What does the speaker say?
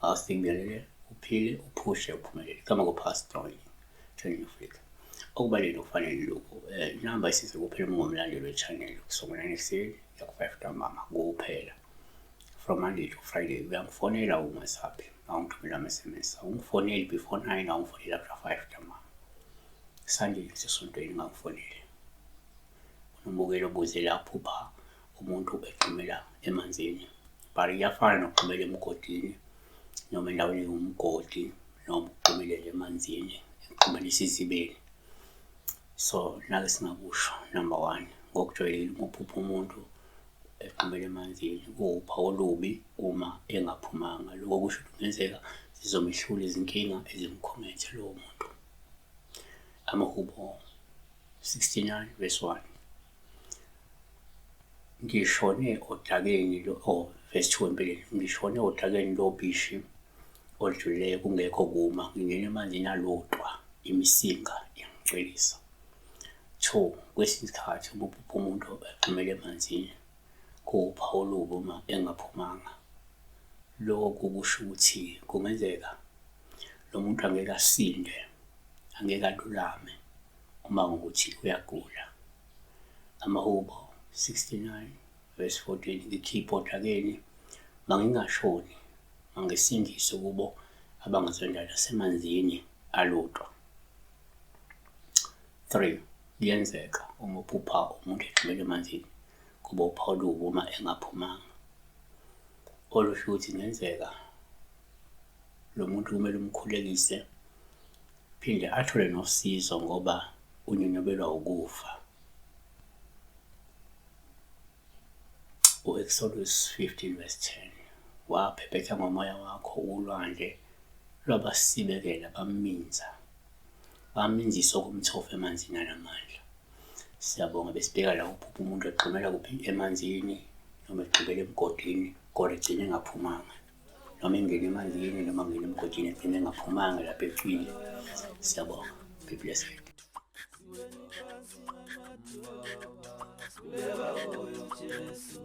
Awusikubingelele, uphile, uphushe, uphumelele. Igama kuPastor Training Africa. Okubalulekile okufanele lokhu, inamba isize kuphela uma ungumlandeli we-channel kusukela ekuseni kuya ku-5 ntambama kuphela. From Monday to Friday uyangifonela ungasaphi, awungithumela ama-SMS, awungifoneli before 9, awungifoneli after 5 ntambama. Sunday ngisesontweni ungangifoneli. Unombukeli obuze la phupha umuntu egxumela emanzini, but iyafana nokugxumela emgodini noma endaweni ewumgodi noma ukugxumela nje emanzini, ukugxumela esizibeni. So nake singakusho, number one, ngokujwayelekile uma uphupha umuntu egxumela emanzini kuwuphawu olubi uma engaphumanga. Lokho kusho ukuthi kungenzeka zizomehlula izinkinga ezimkhungethe lowo muntu. Amahubo 69 verse 1. Ngishone odakeni oh, verse 2 empeleni, ngishone odakeni lobishi olujulileyo kungekho kuma, ngingena emanzini alodwa, imisinga iyangicwilisa. 2, kwesinye isikhathi uma uphupha umuntu egxumela emanzini kuwuphawu olubi uma engaphumanga. Lokhu kusho ukuthi kungenzeka lo muntu angeke asinde, angeke alulame uma kuwukuthi uyagula. Amahubo 69 verse 14, ngikhiphe odakeni, mangingashoni, mangisindiswe kubo abangizondayo nasemanzini alodwa. 3, kuyenzeka uma uphupha umuntu egxumela emanzini kuba uphawu olubi uma engaphumanga. Olusho ukuthi kungenzeka lo muntu kumele umkhulekise phinde athole nosizo ngoba unyonyobelwa ukufa. U-Exodus 15 verse 10, waphephetha ngomoya wakho ulwandle lwabasibekela baminza, baminzisa okomthofu emanzini anamandla. Siyabonga, besibheka la uphupha umuntu egxumela kuphi emanzini noma egxumela emgodini kodwa egcine engaphumanga, noma engene emanzini noma engene emgodini egcine engaphumanga lapho ecwile. Siyabonga, be blessed. Sikhuleka kuyo Jesu.